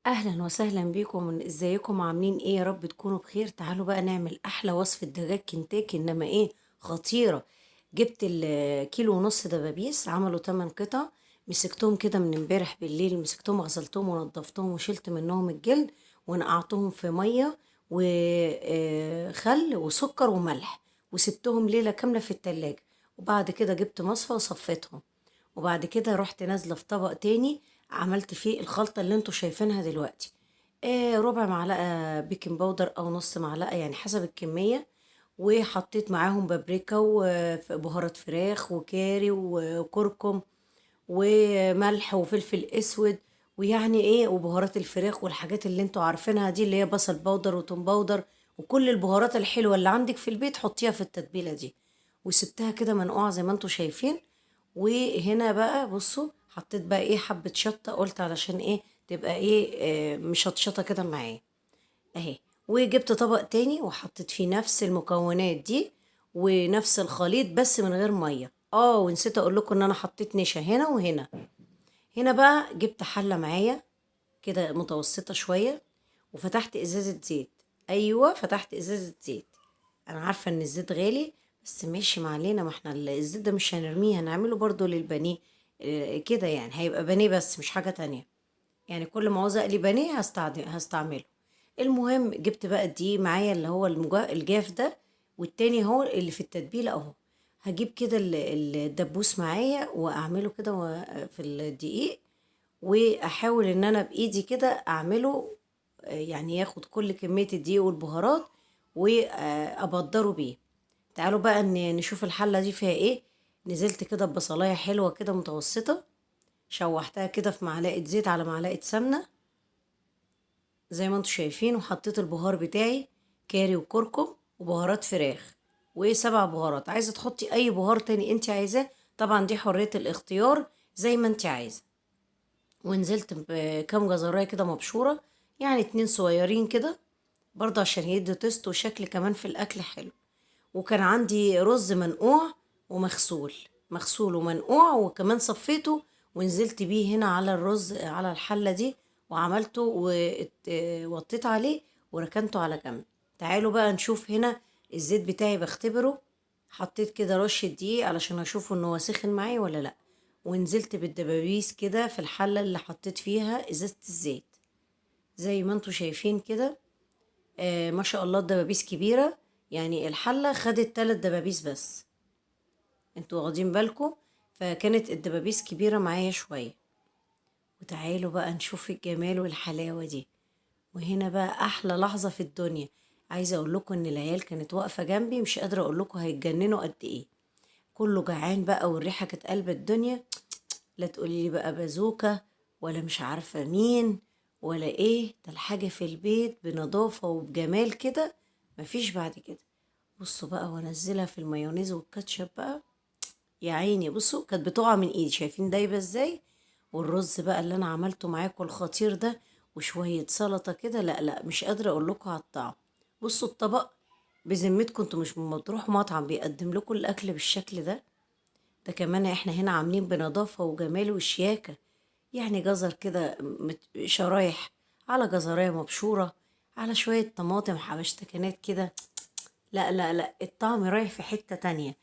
اهلا وسهلا بيكم، ازيكم؟ عاملين ايه؟ يا رب تكونوا بخير. تعالوا بقى نعمل احلى وصفة دجاج كنتاكي، انما ايه خطيرة. جبت الكيلو ونص دبابيس، عملوا 8 قطع. مسكتهم كده من امبارح بالليل، مسكتهم غسلتهم ونضفتهم وشلت منهم الجلد ونقعتهم في مية وخل وسكر وملح، وسبتهم ليلة كاملة في التلاجة. وبعد كده جبت مصفى وصفيتهم، وبعد كده رحت نازلة في طبق تاني عملت فيه الخلطة اللي انتوا شايفينها دلوقتي. ربع معلقة baking powder او نص معلقة يعني حسب الكمية، وحطيت معاهم بابريكا وبهارات فراخ وكاري وكركم وملح وفلفل اسود ويعني ايه وبهارات الفراخ والحاجات اللي انتوا عارفينها دي، اللي هي بصل powder وتوم powder وكل البهارات الحلوة اللي عندك في البيت حطيها في التتبيلة دي. وسبتها كده منقوعة زي ما انتوا شايفين. وهنا بقى بصوا حطيت بقى ايه حبة شطة، قلت علشان ايه تبقى ايه مشطشطة كده معايا اهي. وجبت طبق تاني وحطيت فيه نفس المكونات دي ونفس الخليط بس من غير مية. ونسيت اقول لكم ان انا حطيت نشا هنا وهنا. هنا بقى جبت حلة معايا كده متوسطة شوية، وفتحت ازازة زيت. ايوه فتحت ازازة زيت. انا عارفة ان الزيت غالي بس ماشي ما علينا، ما احنا الزيت ده مش هنرميه، هنعمله برضو للبانيه، كده يعني هيبقى بانيه بس مش حاجة تانية، يعني كل ما عاوزة اقلي بانيه هستعمله. المهم جبت بقى الدقيق معايا اللي هو الجاف ده، والتاني هو اللي في التتبيلة اهو. هجيب كده الدبوس معايا واعمله كده في الدقيق، واحاول ان انا بايدي كده اعمله، يعني ياخد كل كمية الدقيق والبهارات وابدره بيه. تعالوا بقى نشوف الحلة دي فيها ايه. نزلت كده ببصلاية حلوة كده متوسطة، شوحتها كده في معلقة زيت على معلقة سمنة زي ما انتوا شايفين، وحطيت البهار بتاعي كاري وكركم وبهارات فراخ وسبع بهارات. عايزة تحطي اي بهار تاني انت عايزاه، طبعا دي حرية الاختيار زي ما انت عايزة. ونزلت بكام جزراية كده مبشورة، يعني 2 صغيرين كده برضه عشان يدوا تيست وشكل كمان في الاكل حلو. وكان عندي رز منقوع ومغسول، مغسول ومنقوع وكمان صفيته، ونزلت بيه هنا على الرز على الحلة دي وعملته ووطيت عليه وركنته على جنب. تعالوا بقى نشوف هنا الزيت بتاعي بختبره. حطيت كده رشة دقيق علشان اشوفه ان هو سخن معايا ولا لا، ونزلت بالدبابيس كده في الحلة اللي حطيت فيها ازازة الزيت زي ما انتوا شايفين كده. ما شاء الله الدبابيس كبيرة، يعني الحلة خدت 3 دبابيس بس، انتوا واخدين بالكم، فكانت الدبابيس كبيرة معايا شوية. وتعالوا بقى نشوف الجمال والحلاوة دي. وهنا بقى أحلى لحظة في الدنيا. عايزة أقول لكم إن العيال كانت واقفة جنبي، مش قادرة أقول لكم هيتجننوا قد إيه، كله جعان بقى والريحة كانت قلب الدنيا. لا تقولي لي بقى بازوكا ولا مش عارفة مين ولا إيه، ده الحاجة في البيت بنظافة وبجمال كده مفيش بعد كده. بصوا بقى وانزلها في المايونيز والكاتشب بقى، يا عيني. بصوا كانت بتقع من ايدي، شايفين دايبه ازاي. والرز بقى اللي انا عملته معاكم الخطير ده، وشويه سلطه كده، لا لا مش قادره اقول لكم على الطعم. بصوا الطبق بذمتكم انتوا مش لما تروحوا مطعم بيقدم لكم الاكل بالشكل ده؟ ده كمان احنا هنا عاملين بنظافه وجمال وشياكه، يعني جزر كده شرايح على جزرايه مبشوره على شويه طماطم حبشتكنات كده، لا لا لا الطعم رايح في حتة تانية.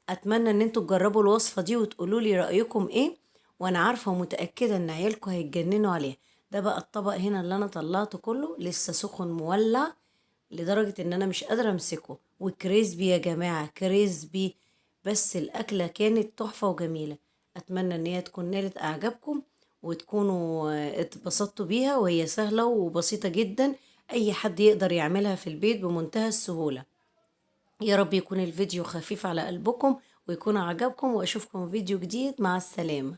اتمنى ان انتوا تجربوا الوصفة دي وتقولوا لي رأيكم ايه، وانا عارفة ومتأكدة ان عيالكم هيتجننوا عليها. ده بقى الطبق هنا اللي انا طلعته كله لسه سخن مولع لدرجة ان انا مش قادرة امسكه، وكريسبي يا جماعة كريسبي، بس الاكلة كانت تحفة وجميلة. اتمنى ان هي تكون نالت اعجابكم وتكونوا اتبسطتوا بيها، وهي سهلة وبسيطة جدا، اي حد يقدر يعملها في البيت بمنتهى السهولة. يا رب يكون الفيديو خفيف على قلبكم ويكون عجبكم، واشوفكم في فيديو جديد. مع السلامة.